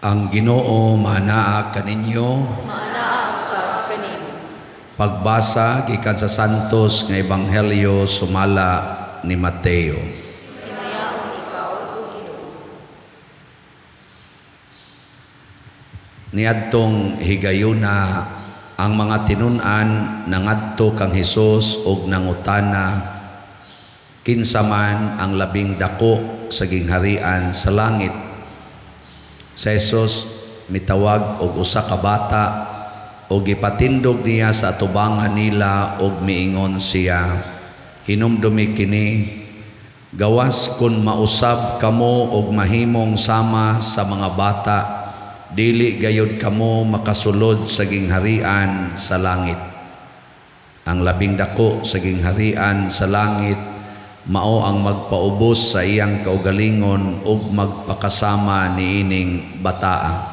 Ang Ginoo maanaa kaninyo. Maanaa usab kanimo. Pagbasa gikan sa Santos nga Ebanghelyo sumala ni Mateo. Himayaon ikaw, o Ginoo. Niadtong higayuna ang mga tinun-an nangadto kang Hesus og nangutana kinsa man ang labing dako sa gingharian sa langit. Sa Hesus mitawag og usa ka bata og gipatindog niya sa atubangan nila og miingon siya, hinumdumi kini, gawas kun mausab kamo og mahimong sama sa mga bata, dili gayud kamo makasulod sa gingharian sa langit. Ang labing dako sa gingharian sa langit mao ang magpaubos sa iyang kaugalingon ug magpakasama niining bataa,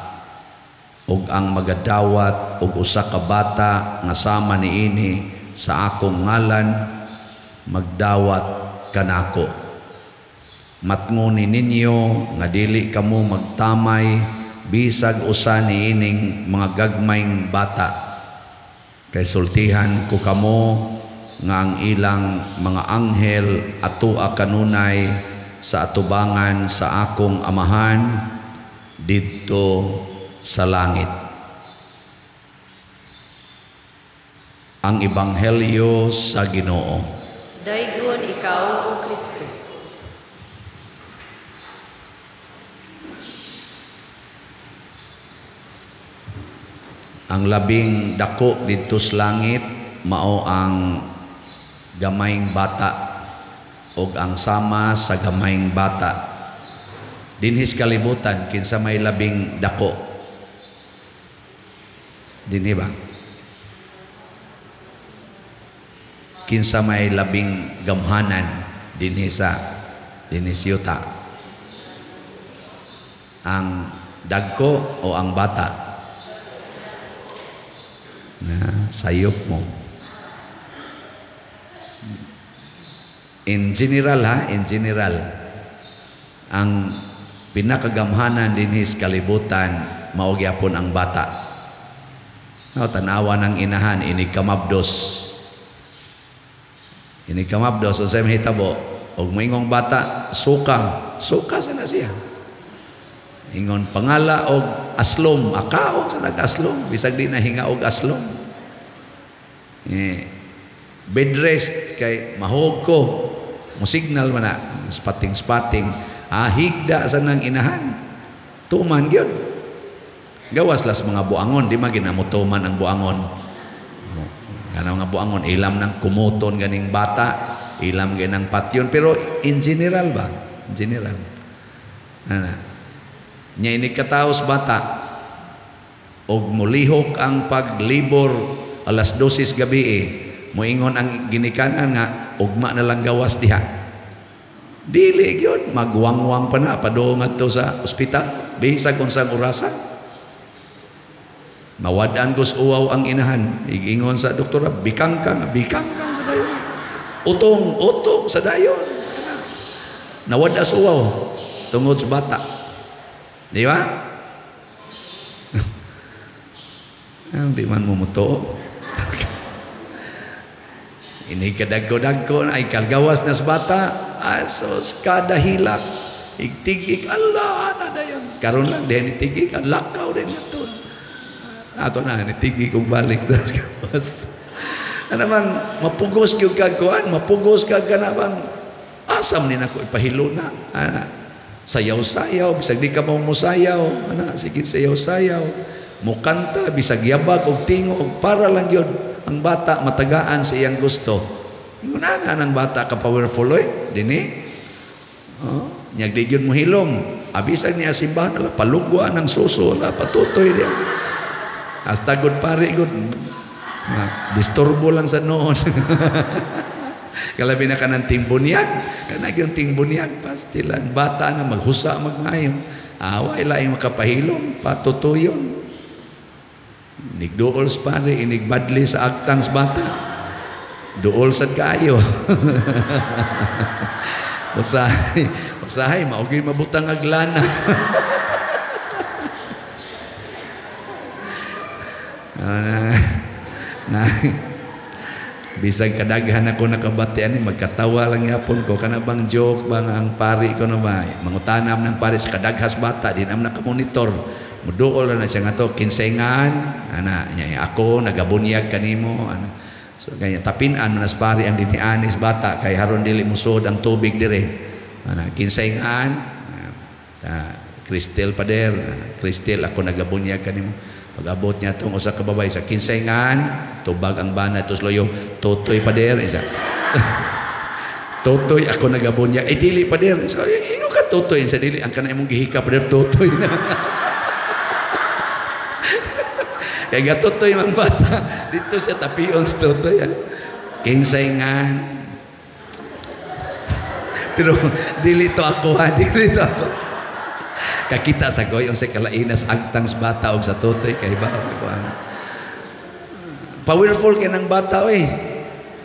ug ang magadawat og usa ka bata nga sama niini sa akong ngalan, magdawat kanako. Matngoni ninyo nga dili kamo magtamay bisag usa niining mga gagmayng bata, kay sultihan ko kamo nga ang ilang mga anghel atua kanunay sa atubangan sa akong amahan didto sa langit. Ang Ebanghelyo sa Ginoo. Daygon ikaw, o Kristo. Ang labing dako didto sa langit mao ang gamayng bata og ang sama sa gamayng bata. Dinhis kalibutan kinsa may labing dako? Dinhi ba? Kinsa may labing gamhanan dinhi sa dinhi siyuta? Ang dagko o ang bata? Na sayop mo. In general ha, in general, ang pinakagamhanan dinhi sa kalibutan mao gyapon ang bata. No, tanawa ng inahan inig kamabdos. Inig kamabdos unsay mahitabo? Og moingong bata, suka, suka sa na siya. Ingon pangala og aslom, akaon sa nag-aslom, bisag di na hinga og aslom. Eh, bed rest kay mahog ko, mo signal man na, spotting-spotting, higda sa nang inahan. Tuman gyud. Gawas las mga buangon, di man ginamutuman ang buangon. Kanang mga buangon ilam nang kumuton ganing bata, ilam ganang patyon, pero in general ba? In general. Ana. Nya ini kataos bata og mulihok ang paglibor alas 12 gabi, moingon ang ginikanan nga ugma na lang gawas diha. Dili gyud, magwangwang pa na padung ngadto sa ospital bisag unsang orasa. Mawad-an kos uwaw ang inahan, igingon sa doktora, bikangkang, bikangkang sa dayon. Utong, utong sa dayon. Nawad-as uwaw tungod sa bata. Di ba? Di man mo mutuo. Ini kadagko-dagko na ay kalgawas na sa bata, asos kada hilak igtigik Allah na dayon. Karon lang diha ni tigik, ang lakaw din ato. Ato na ni tigik og balik tas gawas. Ana man mapugos gyud kag kuan, mapugos kag kanabang asam ni nako ipahiluna. Ana sayaw-sayaw bisag di ka mo mosayaw, ana sige sayaw-sayaw, mukanta bisag yabag og tingog para lang gyud ang bata matagaan sa iyang gusto. Ingon ana ng bata ka powerful oy dinhi. Oh, nyag di gyud mohilom. Abisag niya simbahan ala palugwa ng suso ala patutoy diya. Hasta good pare good. Na, disturbo lang sa noon. Kalabi na kanang tingbunyag, kanang yung tingbunyag pastilan bata na maghusa magmayo. Away laing makapahilom, patutuyon. Nigduol sa pare, inigbadli sa agtang sa bata. Duol sad kaayo. Usahay, usahay mao gyud mabutang aglana. Bisag kadaghan ako nakabati ani, magkatawa lang yapon ko. Kana bang joke ba nga ang pari ko no ba, mangutanam ng pari sa kadaghas bata, di naman nakamonitor, muduol na siya nga to, "Kinsay ngan?" Ana nya, "Ako nagabunyag kanimo," ana. So kanya tapinan man as pari ang dinianis bata kay haron dili musod ang tubig dire. Ana, "Kinsay ngan?" Ah, "Cristel, pader." "Cristel, ako nagabunyag kanimo." Pag-abot niya tong usa ka babae sa, "Kinsay ngan?" Tubag ang bana tos loyo. "Totoy, pader." Isa, "Totoy, ako nagabunyag." "Eh, dili, pader." So, "Ingo ka Totoy." Sa, "Dili, ang kana imong gihika, pader, Totoy na." Kay gatotoy mang bata. Dito siya tapion sa Totoy. Ah. "Kinsay ngan?" Pero dili to ako ha, dili to ako. Kakita sa koy unsay kalainas agtang sa bata og sa Totoy kay ba sa kuan. Powerful kay nang bata oy.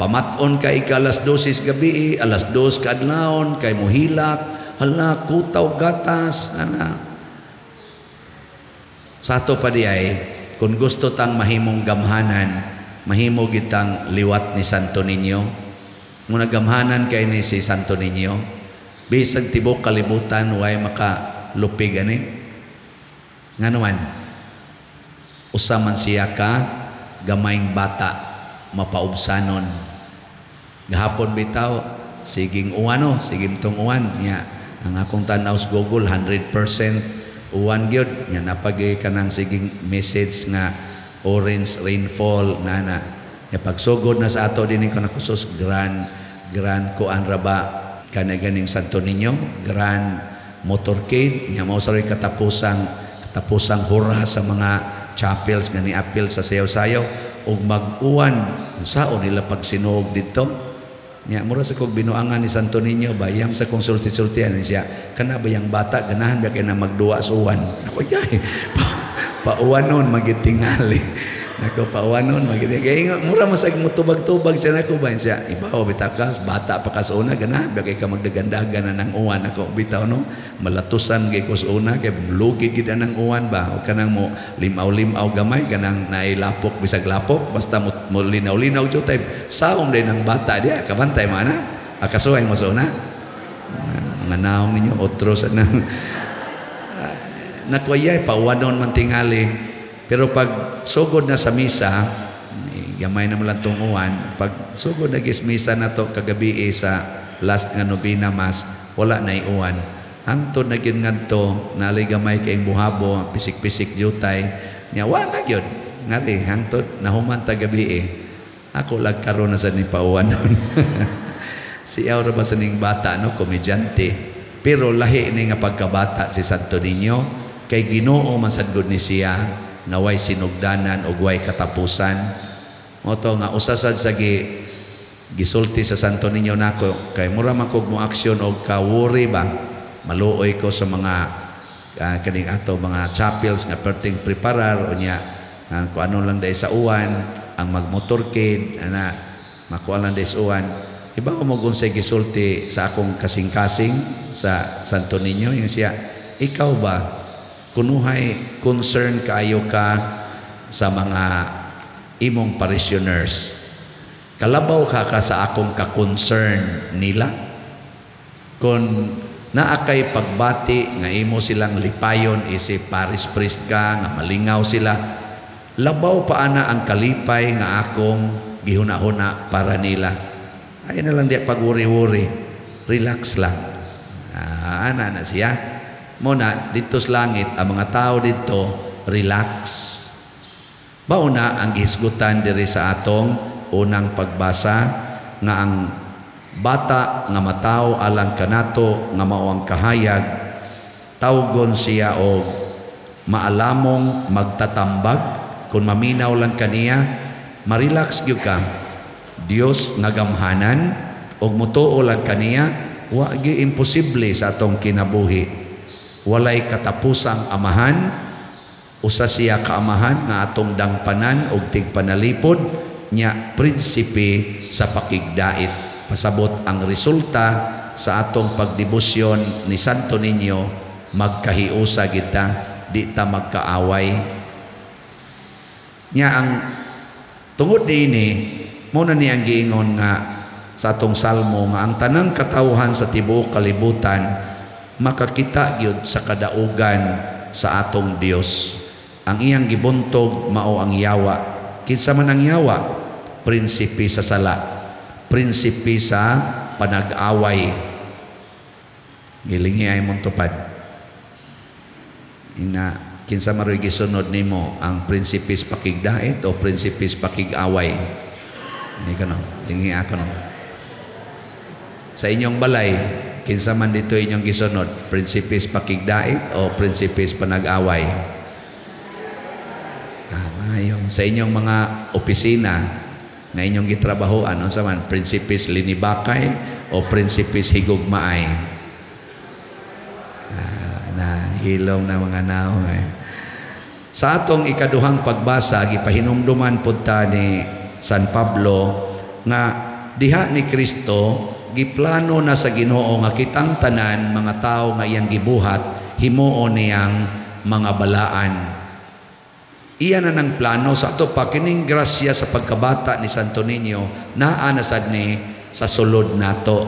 Pamat-on ka ika alas 12 gabi, alas 2 kaadlawon kay mohilak, hala, kutaw gatas ana. Sa ato pa di ay kung gusto tang mahimong gamhanan, mahimo gitang liwat ni Santo Niño. Muna gamhanan kay ni si Santo Niño. Bisag tibok kalibutan way maka lupig ani. Ngano man? Usa man siya ka gamayng bata, mapaubsanon. Gahapon bitaw siging uwan no, siging tong uwan nya. Ang akong tan-aw sa Google, 100% uwan gyud nya, napagi kanang siging message nga orange rainfall na na. Nya pagsugod na sa ato dinhi ko nakusos grand grand kuan ra ba kana ganing Santo Niño grand motorcade nya, mao sa katapusang katapusang hora sa mga chapels nga niapil sa sayaw-sayaw ug mag-uwan, unsaon nila pagsinog didto nya. Mura sa kog binuangan ni Santo Niño ba, yam sa kong sulti-sultian siya, kana ba yang bata ganahan ba kay na magduwa sa uwan? Nako yay, pauwanon magitingali. Nako, pauwanon magitingali kay mura mo sa mutubag-tubag siya nako ba siya, ibaw bitakas bata pa ka sa una, ganahan ba kay ka magdagandagan na ng uwan? Nako bitaw no, malatusan kay ko sa una kay lugi gid ang uwan ba, o kanang mo limaw-limaw gamay, kanang nailapok bisag lapok, basta mo linaw-linaw jutay saom din ang bata diya kabantay mana akasuhay mo sa una mga naong ninyo otro sa na. Naku ayay, pauwanon man tingali. Pero pag sugod na sa misa, gamay na mo lang tong uwan, pag sugod na gis misa na to kagabi sa last nga nobena mass, wala na uwan. Hangtod na gyud ngadto, nalay gamay kay buhabo, pisik-pisik jutay, nya wa na gyud. Ngali hangtod nahuman ta gabi. Ako lag karon na sa ni pauwanon. Si ra ba sa ning bata no, komedyante. Pero lahi ni nga pagkabata si Santo Niño kay Ginoo man sad gud ni siya nga way sinugdanan ug way katapusan. Mao to nga usa sad sa gisulti sa Santo Niño nako kay mura man kog mo aksyon og ka-worry ba, maluoy ko sa mga kaning ato mga chapels nga perting preparar unya kung ano lang dai sa uwan ang magmotorcade ana, makuha lang dai sa uwan. Iba ko mo kung gisulti sa akong kasing-kasing sa Santo Niño yung siya, "Ikaw ba kunuhay concern kaayo ka sa mga imong parishioners, kalabaw ka ka sa akong ka-concern nila? Kung naa kay pagbati nga imo silang lipayon isip parish priest ka nga malingaw sila, labaw pa ana ang kalipay nga akong gihuna-huna para nila. Ay na lang di pagwuri-wuri, relax lang." Ana na siya. Muna dito sa langit ang mga tao dito relax. Bauna ang gihisgutan diri sa atong unang pagbasa nga ang bata nga matawo alang kanato nga mao ang kahayag, tawgon siya og maalamong magtatambag. Kung maminaw lang kaniya, marelax gyud ka. Dios nga gamhanan og mutuo lang kaniya, wa gyud imposible sa atong kinabuhi. Walay katapusang amahan, usa siya kaamahan nga atong dangpanan og tigpanalipod nya, prinsipe sa pakigdait. Pasabot ang resulta sa atong pagdebosyon ni Santo Niño, magkahiusa kita, di ta magkaaway. Nya ang tungod niini Mao na ni ang giingon nga sa atong salmo nga ang tanang katawhan sa tibuok kalibutan makakita gyud sa kadaugan sa atong Dios. Ang iyang gibuntog mao ang yawa. Kinsa man ang yawa? Prinsipe sa sala, prinsipe sa panag-away. Gilingi ay mong tupad. Ina kinsa maroy gisunod nimo, ang prinsipis pakigdait o prinsipis pakig-away? Hindi ka no, lingi ako no. Sa inyong balay, kinsa man dito inyong gisunod, prinsipis pakigdait o prinsipis panag-away? Ah, maayo. Sa inyong mga opisina nga inyong gitrabahoan, unsa man, prinsipis linibakay o prinsipis higugmaay? Ah, na hilom na mga naong eh. Sa atong ikaduhang pagbasa, gipahinumduman pud ta ni San Pablo nga diha ni Kristo giplano na sa Ginoo nga kitang tanan mga tawo nga iyang gibuhat himuon niyang mga balaan. Iya na ng plano sa ato pa kining grasya sa pagkabata ni Santo Niño naa na sad ni sa sulod nato.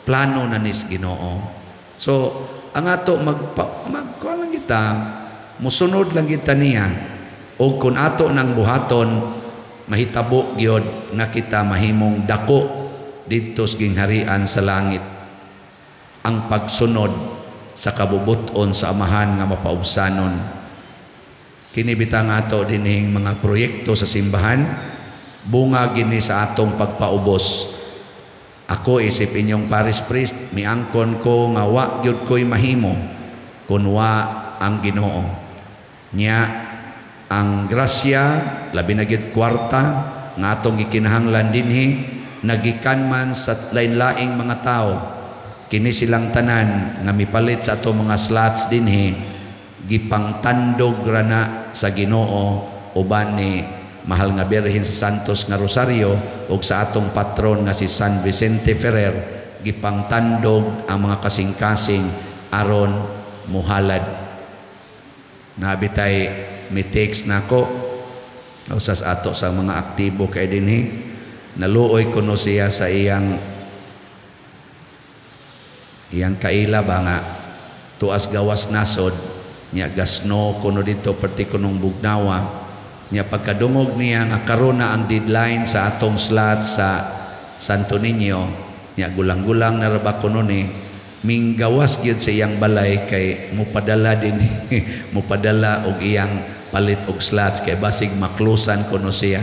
Plano na nis Ginoo. So ang ato magkuha lang kita, musunod lang kita niya, o kung ato nang buhaton mahitabo gyud nga kita mahimong dako didto sa gingharian sa langit. Ang pagsunod sa kabubuton sa Amahan nga mapaubsanon. Kini bitang ato dinhing mga proyekto sa simbahan, bunga gini sa atong pagpaubos. Ako isip inyong parish priest, miangkon ko nga wa gyud ko'y mahimo kun wa ang Ginoo. Nya ang grasya, labi na gyud kwarta nga atong gikinahanglan dinhi, nagikan man sa lain-laing mga tao. Kini silang tanan nga mipalit sa atong mga slots dinhi, gipangtandog rana sa Ginoo uban ni Mahal nga Birhen sa Santos nga Rosario ug sa atong patron nga si San Vicente Ferrer, gipangtandog ang mga kasing-kasing aron muhalad. Nabitay mi text nako usas ato sa mga aktibo kay dinhi, naluoy kuno siya sa iyang kaila ba nga tuas gawas nasod nya gasno kuno dito perti kunong bugnawa. Nya pagkadungog niya nga karon na ang deadline sa atong slot sa Santo Niño, nya gulang-gulang na ra ba kuno ni minggawas gyud sa iyang balay kay mupadala din mupadala og iyang palit og slots kay basig maklusan kuno siya.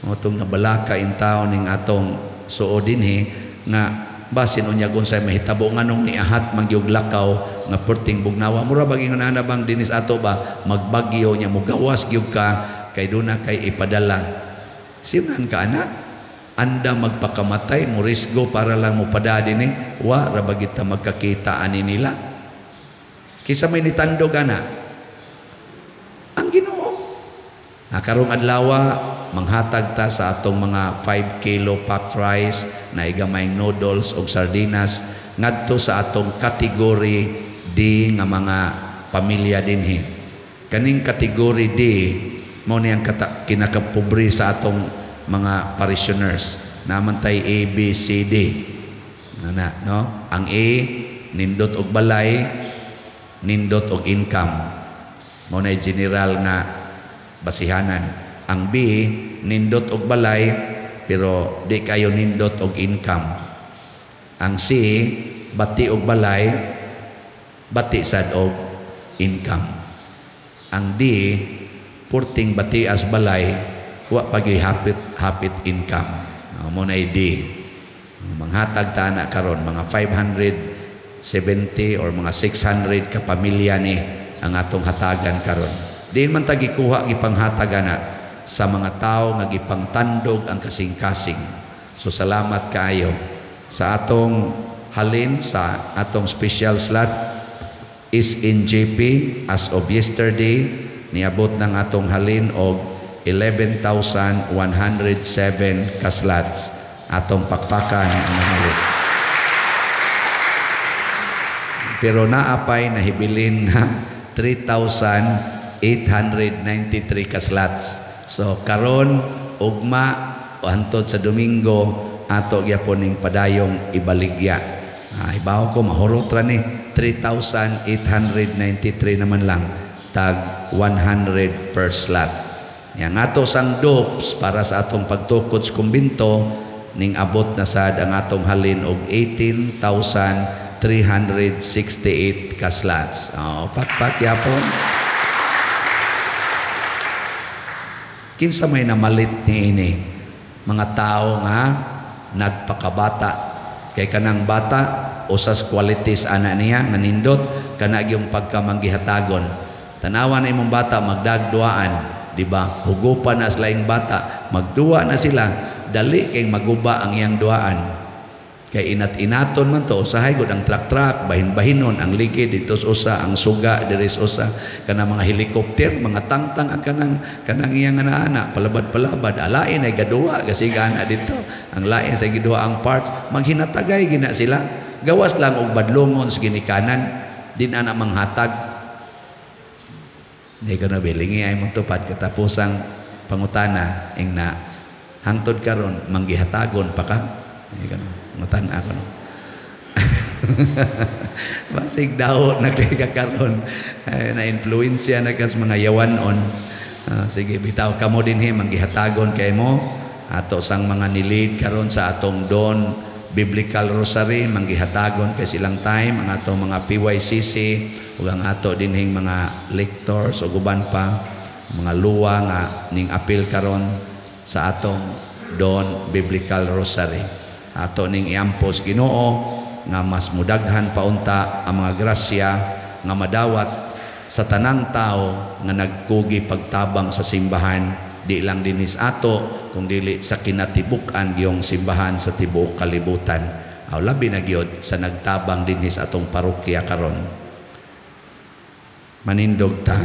Motong nabalaka in taon ning atong suod dinhi nga basin unya unsay mahitabo nganong niahat magyug lakaw nga perting bugnawa. Mura bag ingon ana bang dinis ato ba magbagyo nya mugawas gyud ka kay duna kay ipadala. Siman ka ana, anda magpakamatay mo risgo para lang mopada dinhi, wa ra ba kita magkakita ani nila. Kisa may nitandog ana ang Ginoo. Na karong adlawa manghatag ta sa atong mga 5 kilo packed rice na igamayng noodles og sardinas ngadto sa atong kategory D nga mga pamilya dinhi. Kaning kategory D mao ni ang kinakapobre sa atong mga parishioners. Naman tay A, B, C, D. Ana, no? Ang A nindot og balay, nindot og income. Mao na general nga basihanan. Ang B nindot og balay pero di kayo nindot og income. Ang C bati og balay, bati sad og income. Ang D purting bati as balay, wa pagi hapit income. Mo na D. Manghatag ta na karon mga 570 or mga 600 ka pamilya ni ang atong hatagan karon. Diin man ta gikuha gipanghatag ana sa mga tawo nga gipangtandog ang kasing-kasing. So salamat kaayo sa atong halin sa atong special slot is in JP as of yesterday niabot ng atong halin og 11,107 ka slots. Atong pakpakan ang halin. Pero naapay nahibilin na 3,893 ka slots. So karon ugma o hantod sa Domingo ato gyapon ning padayong ibaligya. Ibaw ko mahurot ra ni, 3,893 naman lang, tag 100 per slot. Yang ato sang dupes para sa atong pagtukod sa kumbinto, ning abot na sad ang atong halin og 18,368 ka slots. Oh, pakpak yapon. Kinsa may namalit niini? Mga tao nga nagpakabata. Kay kanang bata usas qualities ana niya nga nindot kana gyung pagkamanggihatagon. Tanawa na imong bata magdagduaan, di ba? Hugupan na sila yung bata, magduwa na sila, dali kay maguba ang iyang duaan. Kay inat-inaton man to, usahay gud ang truck-truck, bahin-bahinon ang ligid dito usa, ang suga diri usa, kanang mga helicopter, mga tangtang ang kanang iyang ana-ana, palabad-palabad, alain ay gaduwa kasi gana dito. Ang lain sa giduwa ang parts, maghinatagay gina sila. Gawas lang og badlongon sa ginikanan, din ana manghatag. Di ko na bilingi ay mong tupad katapusang pangutana ing na hangtod karon manggihatagon pa ka. Di ko na ngutana ako no. Basig daw na kay kakaron na influensya na kas mga yawanon. Sige bitaw kamo dinhi manggihatagon kay mo ato sang mga nilid karon sa atong Dawn Biblical Rosary, manggihatagon kay silang time ang atong mga PYCC ug ang ato dinhing mga lectors ug uban pa mga luwa nga ning apil karon sa atong Dawn Biblical Rosary. Ato ning iampos Ginoo nga mas mudaghan paunta ang mga grasya nga madawat sa tanang tao nga nagkugi pagtabang sa simbahan, di lang dinis ato kung dili sa kinatibuk-an giyong simbahan sa tibuok kalibutan. Aw labi na gyud sa nagtabang dinhi sa atong parokya karon. Manindog ta.